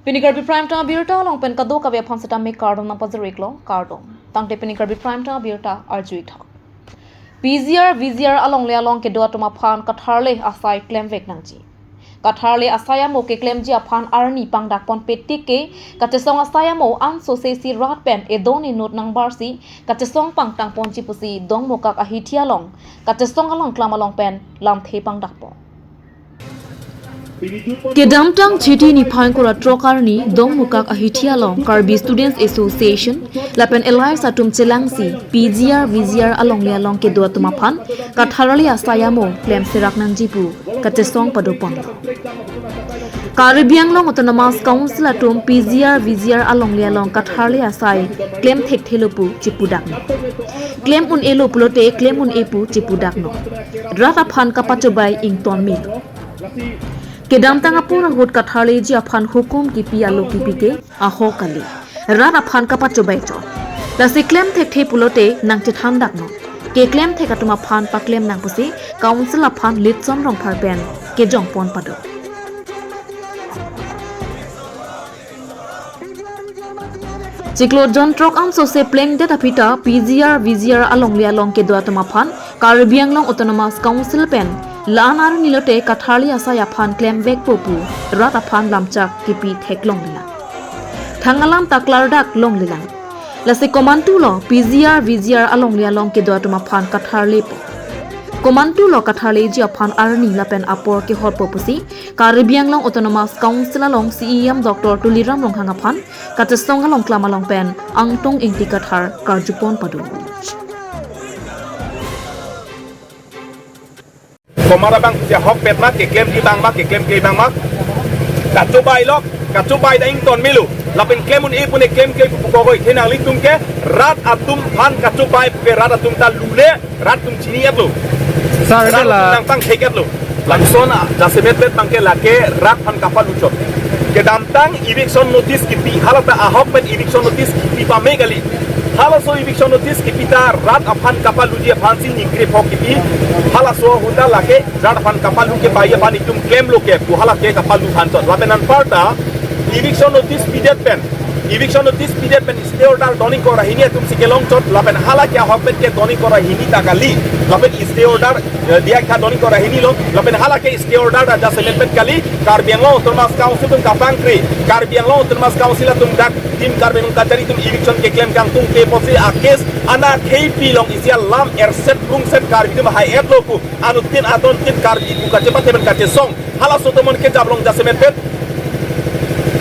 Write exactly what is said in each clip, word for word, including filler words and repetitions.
Pini Karbi Prime Time abirta along pen kadokave aphan sitame kardom nangpajir-iklo, kardom. Tangte pini Karbi Prime Time abirta arju-ik tha. P G R, V G R alongle along kedo atum aphan katharle asai klemvek nangji. Katharle asai amo keklemji aphan arni pangdakponpe tik ke, kachesong asai amo ansose si rat pen edon inut nangbarsi kachesong pangtangponji pusi Dongmukak ahithi along kachesong along klam along pen lamthe pangdakpon. Kedamtang Chiti niphai ingkoi ra throk arni Dongmukak ahithi along Karbi Students Association lapen allies atum chelangsi P G R V G R alongle along kedo atum aphan katharle asai amo klemserak nangji pu kachesong padopon. Karbi Anglong Autonomous Council atum P G R V G R alongle along katharle asai klem thekthelo pu chipudaknon. Klem un-elo pulote klem un-e pu chipudaknon. Rat aphan kapachobei ingtonmelo. Kedamtang apor ahut katharleji aphan hukum kipi alo kipi ke ahok kali. Rat aphan kapachobei chot. Lasi klem thekthe pulote nangchethandaknon. Keklem thek atum aphan paklem nang pusi council aphan Litson Rongphar pen kejongpon pado. Chiklo jon throk ansose plengdet aphi ta P G R V G R alongle along kedo atum aphan Karbi Anglong Autonomous Council pen la-an arni lote katharle asai aphan klemvekpo pu rat aphan lamchak kipi theklonglelang. Thang alam ta klardak longlelang. Lasi komantulo P G R V G R alongle along kedo atum aphan katharlepo. Komantulo katharleji aphan arni lapen apor kehorpo pusi Karbi Anglong Autonomous Council along C E M Doctor Tuliram Ronghang aphan kachesong along klam along pen Angtong Ingti Kathar karjupon pado. Komar abang pusi ahokpet ma, keklemji abang ma, keklemkle abang ma. Kachobeilo, kachobei ta ingtonmelo. Lapen klem un-e pune klemkle pu pukokoi. Athe nanglitum ke rat atum aphan kachobei puke rat atum ta lule, rat atum chini-etlo. Sir, rat atum la nangpangthek-etlo. Lapuson, ah, jasemet bet abangke lake rat aphan kapalu chot. Kedamtang eviction notice kipi, hala ta ahok pen eviction notice kipi pame kali. Halaso eviction notice kipi ta rat aphan kapaluji aphansi ningkri phok kipi. Halaso ahut ta lake rat aphan kapalu kebei aphan itum klemlo ke pu hala ke kapalu than chot. Lapen anparta eviction notice pidet pen, eviction notice pidet pen stay order don ingkoi ra hini atumsi kelong chot, lapen hala ke ahok pen ke don ingkoi ra hini ta kali. Lapen stay order, eh, diya tha don ingkoi ra hini lo, lapen hala ke stay order ta jasemet pen kali. Karbi Anglong Autonomous Council atum kapangkri, Karbi Anglong Autonomous Council atum dak Team Karbi Anglong kachari atum eviction keklem kangtungte pusi a-case anakhei pilong isi alam erset rungset Karbi atum hai-etlo pu anuttin adontin Karbi pu kachepathe pen kachesong. Halaso atum mon kejap long jasemet pen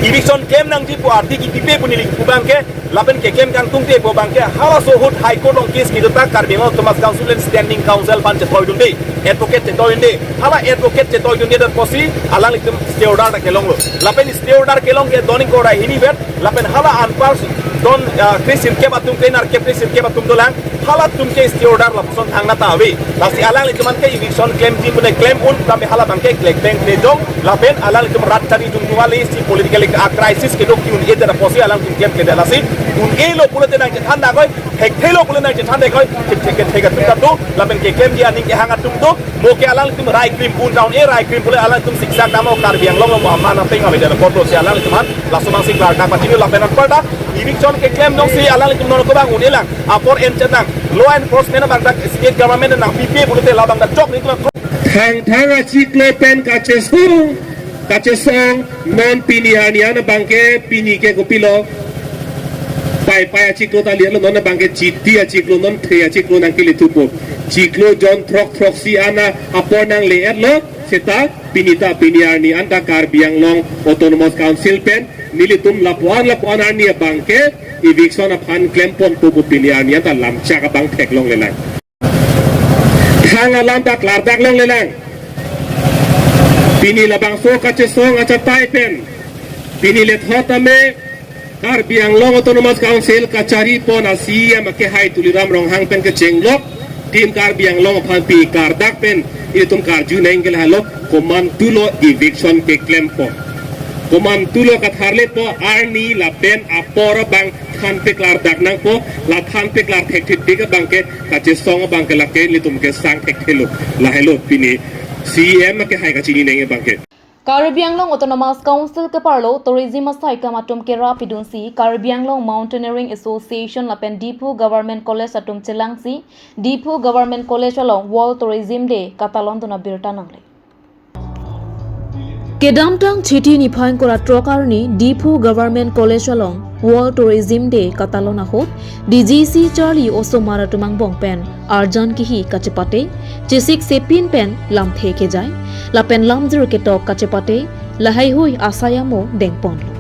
eviction klem nangji pu arti kipipe pu neli pu abangke, lapen keklem kangtungte pu abangke, halaso ahut High Court along case kedo ta Karbi Anglong Autonomous Council pen Standing Counsel aphan chethoidunde, advocate chethoidunde. Hala advocate chethoidunde apotsi alanglitum stay order ta kelonglo. Lapen stay order kelong ke don ingkoi ra hini vet, lapen hala anpar don, ah, kre sirkep atum, kre nerkep kre sirkep atum dolang. Halatum ke stay order lapuson thangnatta ave. Lasi alanglitum an ke eviction klemji pune klem un, tame hala abangke klek beng klejong, lapen alanglitum rat chari jung jung ale isi political, ah, crisis kedo ke un-edet apotsi alanglitum klemkledet. Lasi un-elo pulote nangchethandakoi, thekthelo pulote nangchethandakoi, thek thek thek atum ta do, lapen keklemji aning kehang atum do, mo ke alanglitum rai krim un down e, rai krim pule alanglitum siksak dam o, Karbi Anglong lo mo aman apeng avedet apotlo si alanglitum an laso abangsi klardak pachini. Lapen anparta eviction keklem jongsi alanglitum non ko abang un-elang. Apor en chetang, law enforcement abang dak state government nangpipe pulote labang dak chok ni tulang. Thangthang achiklo pen kachesong, kachesong non pini arni an abangke pini ke kopilo. Paipai achiklo ta lilo, non abangke Chiti achiklo, non Thre achiklo nangkele thupo. Chiklo jon throk throksi an apor nangle-etlo, seta pini ta pini arni an ta Karbi Anglong Autonomous Council pen nelitum lapuan lapuan arni abangke eviction aphan klemponpo pu pini arni an ta lamchak abang theklonglelang. Thang alam ta klardak longlelang. Pini labangso kachesong achatai pen, pini lethot tame Karbi Anglong Autonomous Council kacharipon a-C E M akehai Tuliram Ronghang pen kechenglok Team Karbi Anglong aphan pi klardak pen itum karju nang ke lahelo, komantulo eviction keklempo. Komantulo katharlepo, arni lapen apor abang thanpik klardak nangpo, la thanpik klar thekthit abangke kachesong abangke lake nelitum kesang thekthelo. Lahelo pini C E M akehai kachini neng abangke. Karbi Anglong Autonomous Council keparlo tourism asaikam atum kerap pidunsi Karbi Anglong Mountaineering Association lapen Diphu Government College atum chelangsi Diphu Government College along World Tourism Day katalon dun abirta nangle. Kedamtang Chiti niphai ingkoi ra throk arni Diphu Government College along World Tourism Day katalon ahut D G C Charlie Osomar atum angbong pen arjan kehi kachepate, chesik sepin pen lamthe kejai lapen lamjir ketok kachepate lahaihui asai amo dengponlo.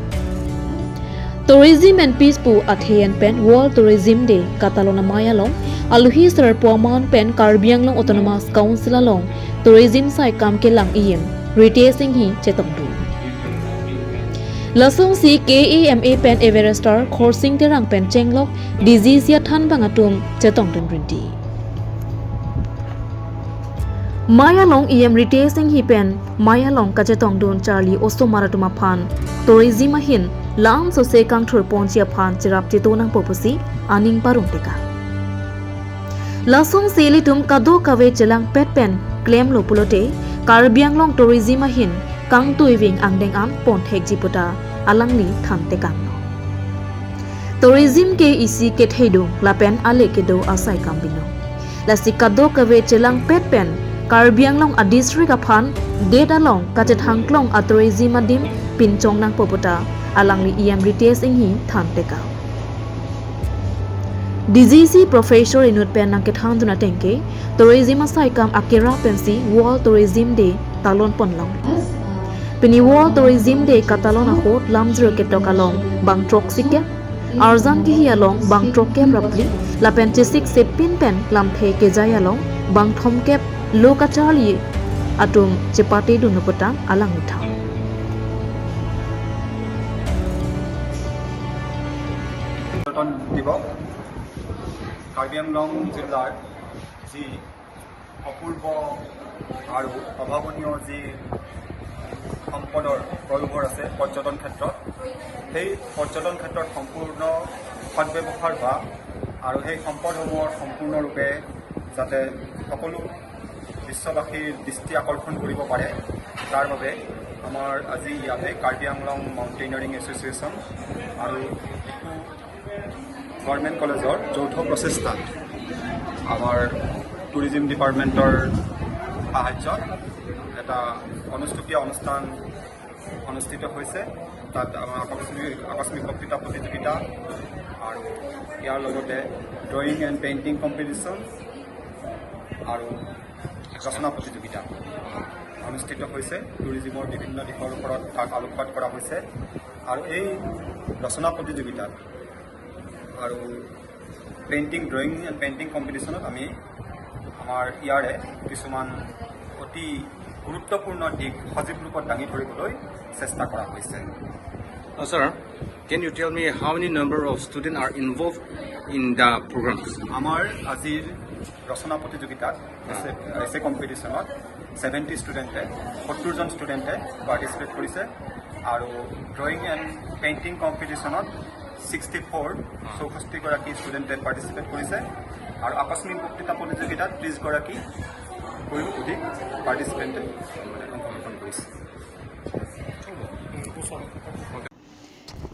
Tourism and Peace pu athe-en pen World Tourism Day katalon amei along aluhi serpo aman pen Karbi Anglong Autonomous Council along tourism saikam kelang E M Ritesh Enghi chetongdun. Lasonsi K A M A pen Everest star Khorsing Terang pen chenglok D G C athanbang atum chetongdun rinti. Mei along E M Ritesh Enghi pen mei along kachetongdun Charlie Osomar atum aphan tourism ahin la-an sose kangthurponji aphan cherap cheto nangpo pusi aning parong teka. Lasonsi ilitum kadokave chelangpet pen klemlo pulote Karbi Anglong tourism ahin kangtuiving angdeng an ponthekji puta alangli than tekanglo. Tourism ke isi kethedung lapen ale kedo asaikam binong. Lasi kadokave chelangpet pen Karbi Anglong a district aphan det along kachethangklong a tourism adim pinchong nangpo puta alangli E M Ritesh Enghi than teka. D G C professor inut pen nangkethandun ateng ke tourism asaikam akerap pensi World Tourism Day talonponlong. Pini World Tourism Day katalon ahut lamjir ketok along bang throksi kep, arjan kehi along bang throkkep ra phli, lapen chesik sepin pen lamthe kejai along bang thomkep lo kacharli atum chepatedunlo puta alangli than. পৰ্যটন দিৱস কাৰ্বি আংলং জিলাৰ যি অপূৰ্ব আৰু অভাৱনীয় যি সম্পদৰ প্ৰয়োভৰ আছে পৰ্যটন ক্ষেত্ৰত, সেই পৰ্যটন ক্ষেত্ৰত সম্পূৰ্ণ সদ্ব্যৱহাৰ হোৱা আৰু সেই সম্পদসমূহৰ সম্পূৰ্ণৰূপে যাতে সকলো বিশ্ববাসীৰ দৃষ্টি আকৰ্ষণ কৰিব পাৰে, তাৰ বাবে আমাৰ আজি ইয়াতে কাৰ্বি আংলং মাউণ্টেইনাৰিং এছ'চিয়েশ্যন আৰু ডিফু গভৰ্ণমেণ্ট কলেজৰ যৌথ প্ৰচেষ্টাত আমাৰ টুৰিজিম ডিপাৰ্টমেণ্টৰ সাহায্যত এটা অনুষ্টুপীয়া অনুষ্ঠান অনুষ্ঠিত হৈছে। তাত আমাৰ আকস্মিক, আকস্মিক বক্তৃতা প্ৰতিযোগিতা আৰু ইয়াৰ লগতে ড্ৰয়িং এণ্ড পেইণ্টিং কম্পিটিশ্যন আৰু ৰচনা প্ৰতিযোগিতা অনুষ্ঠিত হৈছে। টুৰিজিমৰ বিভিন্ন দিশৰ ওপৰত তাত আলোকপাত কৰা হৈছে আৰু এই ৰচনা প্ৰতিযোগিতাত আৰু পেইণ্টিং, ড্ৰয়িং এণ্ড পেইণ্টিং কম্পিটিশ্যনত আমি আমাৰ ইয়াৰে কিছুমান অতি গুৰুত্বপূৰ্ণ দিশ সজীৱ ৰূপত দাঙি ধৰিবলৈ চেষ্টা কৰা হৈছে। Uh, sir, can you tell me how many number of students are involved in the programs? আমাৰ আজিৰ ৰচনা প্ৰতিযোগিতাত এছে, এছে কম্পিটিশ্যনত ছেভেণ্টি ষ্টুডেণ্টে, সত্তৰজন ষ্টুডেণ্টে পাৰ্টিচিপেট কৰিছে আৰু ড্ৰয়িং এণ্ড পেইণ্টিং কম্পিটিশ্যনত ছিক্সটি ফ'ৰ, চৌষষ্ঠিগৰাকী ষ্টুডেণ্টে পাৰ্টিচিপেট কৰিছে আৰু আকস্মিক বক্তৃতা প্ৰতিযোগিতাত ত্ৰিছগৰাকীতকৈও অধিক পাৰ্টিচিপেণ্টে অংশগ্ৰহণ কৰিছে।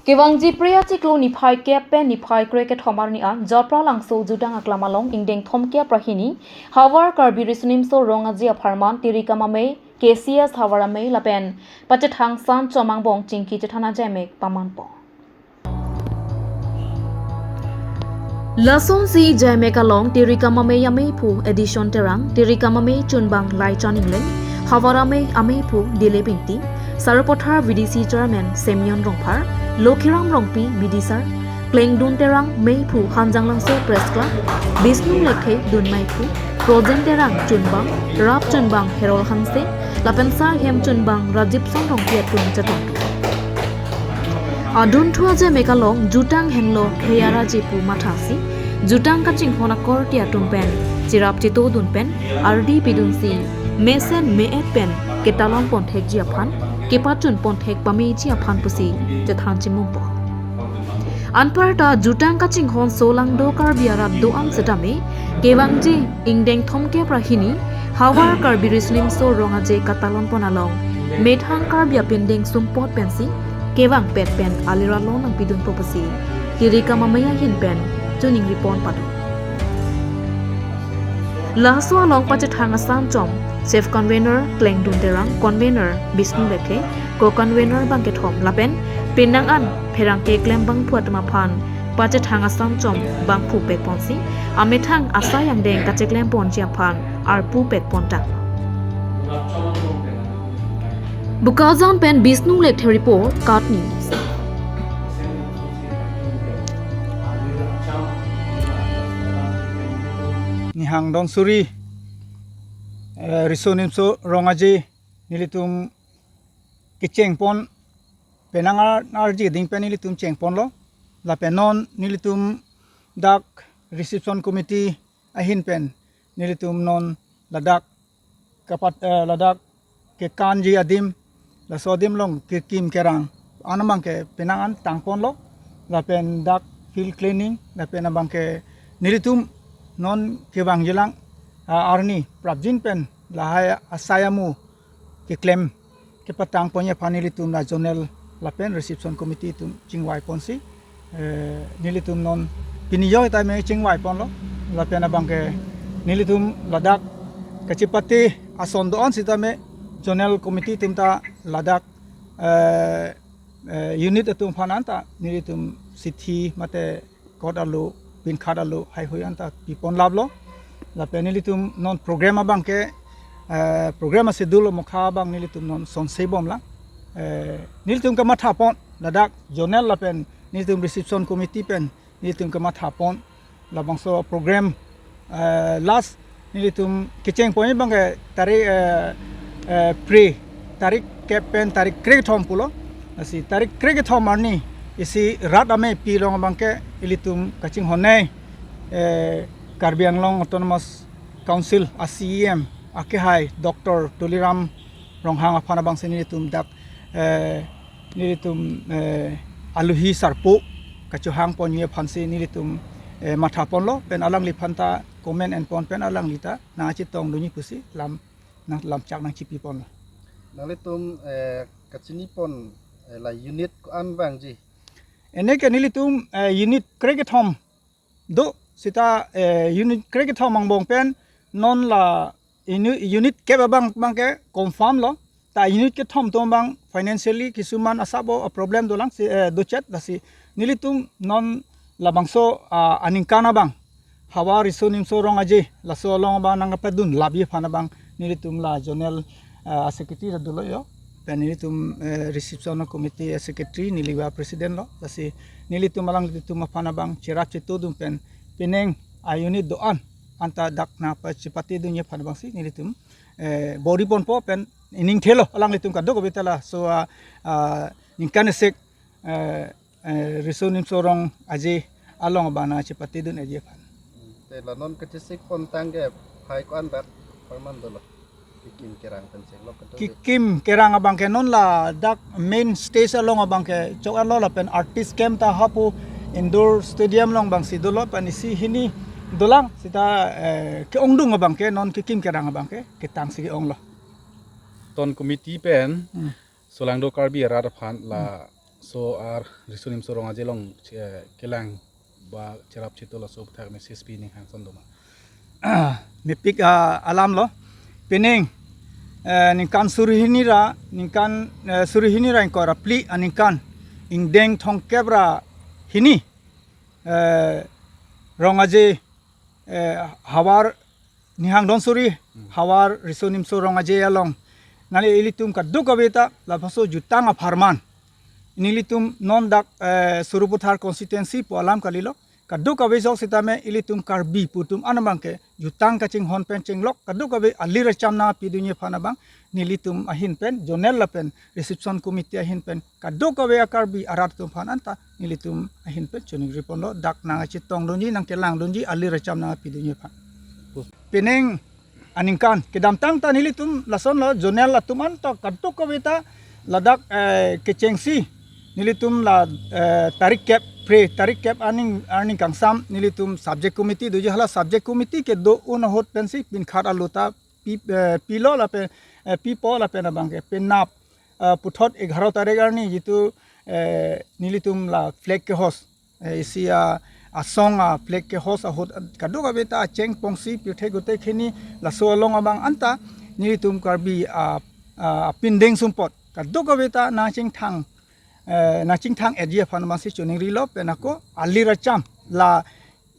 Kevangji Phre achiklo niphai kep pen niphai kre kethom arni an Japralangso Jutang Aklam along ingdeng thomkep ra hini Havar Karbi Riso Nimso Rong Aje apharman Tirikam Amei, K C S Havar Amei lapen Pachethang San Chom angbong chingki chethan ajaimek pamanpo. Lasonsi jaimek along Tirikam Amei ameiphu Edison Terang, Tirikam Amei chunbang Laichan Engleng, Havar Amei ameiphu Dilip Ingti, Sarupathar V D C Chairman Semyon Rongphar, Lokhiram Rongpi B D sir, Klengdun Terang meiphu Hanjanglangso Press Club, Bisnu Lekthe dunmeiphu, Projen Terang chunbang, Rap chunbang Herol Hanse, lapen Sar Hem chunbang Rajib Son Rongpi atum chetongdun. Adunthu ajaimek along jutang henlo khei-ar aje pu mathasi, jutang kachinghon akorte atum pen cherap chetodun pen ardi pidunsi mesen me-et pen ketalon ponthekji aphan, kepachun ponthek pameji aphan pusi chethan chimungpo. Anparta jutang kachinghon solangdo Karbi arat do-an setame kevangji ingdeng thomkep ra hini Havar Karbi Riso Nimso Rong Aje katalon pon along Methang Karbi apindeng sumpot pensi kevang pet pen alirat lo nangpidunpo pusi Tirika Mamaya ahin pen choningri pon pado. Laso along pachethang asangchom Chief Convener Klengdun Terang, Convener Bisnu Lekthe, Co-Convener bangkethom lapen penang an pherangke klembangphu atum aphan pachethang asangchom bangphu pekponsi amethang asai angdeng kacheklem ponji aphan arpu pekpon tang. Bokajan pen Bisnu Lekthe report, KAT News. Nihang don suri, eh, Riso Nimso Rong Aje nelitum kecheng pon, penang ar-, arji ding pen nelitum cheng ponlo. Lapen non nelitum dak reception committee ahin pen nelitum non ladak kapat, eh, ladak kekanji adim, laso adim along kekim kerang an abangke penang an tang ponlo. Lapen dak field cleaning, lapen abangke nelitum non kevangjilang, ah, arni prapjin pen lahai asai amu keklem kepatang ponji aphan nelitum la zonal lapen reception committee atum chingvai ponsi, eh, nelitum non pini yo sitame chingvai ponlo. Lapen abangke nelitum ladak kachepate ason do-an sitame zonal committee atum ta ladak, eh, eh, unit atum aphan anta nelitum sithi mate kot alo, pinkhat alo, haihui anta pipon laplo. Lapen nelitum non program abangke, eh, program aschedule mokha abang nelitum non sonse bomlang. Eh, nelitum kamatha pon, ladak zonal lapen nelitum reception committee pen nelitum kamatha pon, labangso program, eh, last nelitum kecheng ponji abangke tarik, eh, eh, pre, tarik kep pen tarik krekethom pulo. Lasi tarik krekethom arni isi rat amei pi along abangke ilitum kachinghon nei, eh, Karbi Anglong Autonomous Council a C E M akehai Doctor Tuliram Ronghang aphan abangsi nelitum dak, eh, nelitum, eh, aluhi sarpo kachohang ponji aphansi nelitum, eh, matha ponlo, pen alangliphan ta comment en pon pen alangli ta nangchetong dunji pusi lam nang lamchak nangchipi ponlo. Nanglitum, eh, kachini pon, eh, la unit ko-an vangji? Ene ke nelitum, eh, unit krekethom do sita, eh, unit krekethom angbong pen non la uni-, unit kep abang abangke confirm lo. Ta unit kethom atum abang financially kisuman asabo problem dolang si, eh, dochet, lasi nelitum non labangso, ah, aningkan abang Havar Riso Nimso Rong Aje laso along abang nangpadun lapji aphan abang nelitum la zonal, ah, secretary ta dolo yo. Pen nelitum, eh, reception committee secretary, neli vice president lo. Lasi nelitum alanglitum aphan abang cherap chetudun pen pining a unit do-an anta dak nangpachepate dunji aphan abangsi nelitum, eh, bor-i ponpo pen ining thelo alanglitum kadokave ta laso, ah, ah, ningkan esek, eh, eh, Riso Nimso Rong Aje along abang nangchepate dun aji aphan. Hmm, te la non kachesik pon tangke phai ko-an dak parman dolo? Kekim kerang pen chenglok kedo. Kekim kerang abangke non ladak main stage along abangke chok-etlo, lapen artist camp ta hapu indoor stadium along abangsi dolo, pen isi hini dolang sita, eh, ke-ongdung abangke non kekim kerang abangke ketangsi ke-onglo. Ton committee pen, hmm, solangdo Karbi arat aphan la, hmm, so ar Riso Nimso Rong Aje along che-, kelang ba cherap chetu laso aputhak message pi ning hangson doma? Mepik, ah, alam lo. Pining, eh, ningkan suri hini ra, ningkan, eh, suri hini ra ingkoi ra phli aningkan, ingdeng thomkep ra hini, eh, Rong Aje, eh, Havar Nihang don suri, hmm, Havar Riso Nimso Rong Aje along nangli ilitum kadokave ta labangso jutang apharman nelitum non dak, eh, Sarupathar constituency pu alam kalilo. Kadokave ajok sitame ilitum Karbi pu atum an abangke jutang kachinghon pen chenglok, kadokave alir acham nangpi dunji aphan abang nelitum ahin pen zonal lapen reception committee ahin pen kadokave a-Karbi arat atum aphan anta nelitum ahin pen choningri ponlo, dak nangchetong dunji, nangkelang dunji, alir acham nangpi dunji aphan. Pining aningkan kedamtang ta nelitum lasonlo, zonal atum anta kadokave ta ladak, eh, kechengsi nelitum la, eh, tarik kep, pre tarik kep aning, aning kangsam nelitum subject committee doji, hala subject committee kedo-un ahut pensi pinkhat alo ta pi, eh, pilo lapen, eh, pipo lapen abangke penap ah, puthot egharo tarik arni jitu, eh, nelitum la flag ke-hoist, eh, isi a, asong a flag ke-hoist ahut kadokave ta acheng pongsi pirthe gute khini laso along abang anta nelitum Karbi a, a, apindeng sumpot kadokave ta nangchingthang, eh, nangchingthang-etji aphan abangsi choningrilo pen ako alir acham la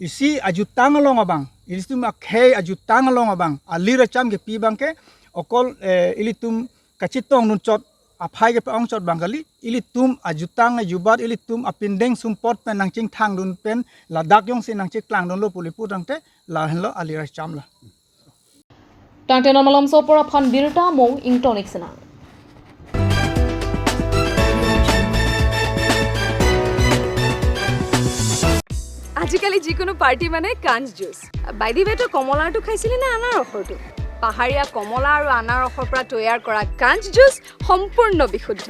isi ajutang along abang, ilitum akhei ajutang along abang alir acham kepi abangke okol, eh, ilitum kachetongdun chot, aphai kepa-ong chot abang kali, ilitum ajutang ajubat, ilitum apindeng sumpot pen nangchingthangdun pen ladak jongsi nangcheklangdunlo pu le pu tangte lahenlo alir acham la. Tangte non malomso apor aphan birta mong ingtonik senang. আজিকালি যিকোনো পাৰ্টি মানে কাঞ্চ juice. By the ৱে, তই কমলাৰটো খাইছিলি নে আনাৰসৰটো? পাহাৰীয়া কমলা আৰু আনাৰসৰ পৰা তৈয়াৰ কৰা কাঞ্চ জুচ সম্পূৰ্ণ বিশুদ্ধ।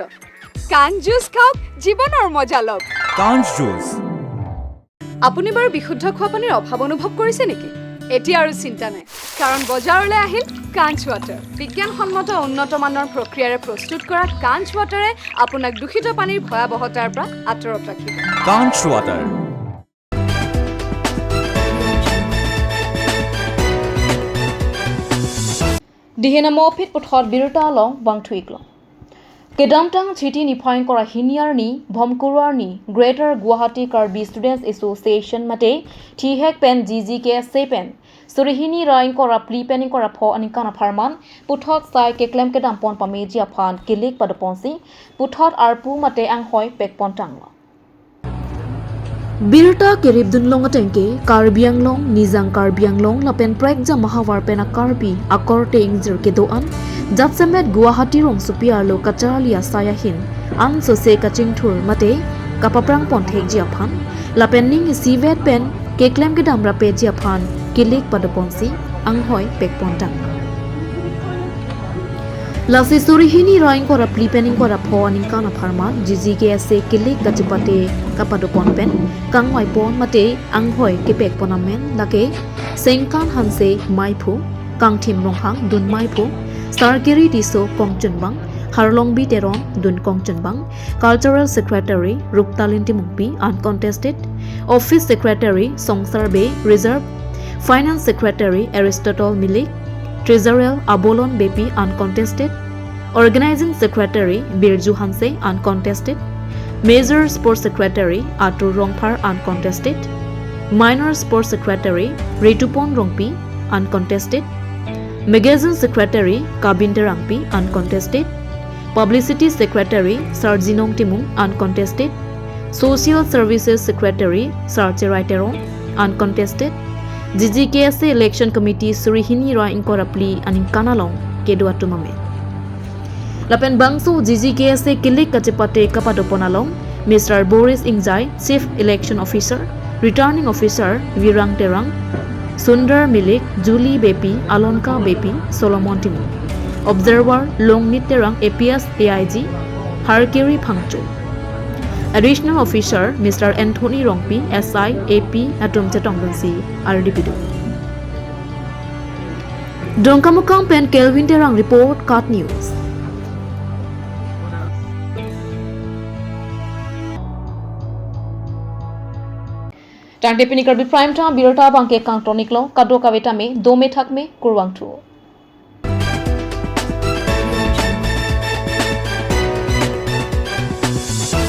কাঞ্চ জুচ খাওক, জীৱনৰ মজা লওক। কাঞ্চ জুচ। আপুনি বাৰু বিশুদ্ধ খোৱা পানীৰ অভাৱ অনুভৱ কৰিছে নেকি? এতিয়া আৰু চিন্তা নাই, কাৰণ বজাৰলৈ আহিল কাঞ্চ ৱাটাৰ। বিজ্ঞানসন্মত উন্নত মানৰ প্ৰক্ৰিয়াৰে প্ৰস্তুত কৰা কাঞ্চ ৱাটাৰে আপোনাক দূষিত পানীৰ ভয়াৱহতাৰ পৰা আঁতৰত ৰাখিব। কাঞ্চ water. Dihena mopit puthot birta along vangthu-iklo. Kedamtang Chiti niphai ingkoi ra hini arni, Bhomkuru arni, Greater Guwahati Karbi Students Association mate thihek pen G G K S A pen suri hini ra ingkoi ra phli pen ingkoi ra pho aningkan apharman puthot sai keklem kedam pon pameji aphan kilik padoponsi puthot arpu mate anghoi pekpon tanglo. Birta keripdun long atengke Karbi Anglong, Nijang Karbi Anglong lapen prekjam ahavar pen a-Karbi akorte ingjir kedo-an jasemet Guwahati rongsopi arlo kacharli asai ahin ansose kachingthur mate kapaprang pon thekji aphan lapen ning isivet pen keklem kedam rapji aphan kilik padoponsi anghoi pekpon tang. Lasi suri hini ra ingkoi ra phli pen ingkoi ra pho aningkan apharman G G K S A kilik kachepate kapadopon pen kangvai pon mate anghoi kepekpon amen lake Sengkan Hanse maiphu, Kangthim Ronghang dun maiphu, Sarkiri Tisso kongchunbang, Harlongbi Teron dun kongchunbang, Cultural Secretary Ruptalin Timungpi uncontested, Office Secretary Songsar Bey reserve, Finance Secretary Aristotle Milik, Treasurer Abolon Beypi uncontested, Organizing Secretary Birju Hanse uncontested, Major Sports Secretary Atur Rongphar uncontested, Minor Sports Secretary Ritupon Rongpi uncontested, Magazine Secretary Kabin Terangpi uncontested, Publicity Secretary Sarjinong Timung uncontested, Social Services Secretary Sarcherai Teron uncontested, G G K S A Election Committee suri hini ra ingkoi ra phli aningkan along kedo atum amen. Lapen bangso G G K S A kilik kachepate kapadopon along Mister Boris Ingjai, Chief Election Officer, Returning Officer Virang Terang, Sundar Milik, Julie Beypi, Alonka Beypi, Solomon Timung. Observer Longnit Terang, A P S A I G, Harkiri Phangcho. Additional Officer Mister Anthony Rongpi, S I, A P atum chetongdunsi ardi pidun. Dongkamukam pen Kelvin Terang report, KAT News. Tangte pini Karbi Prime Time birta abangke kangtoniklo, kadokave tame dome thakme, kurvangthu.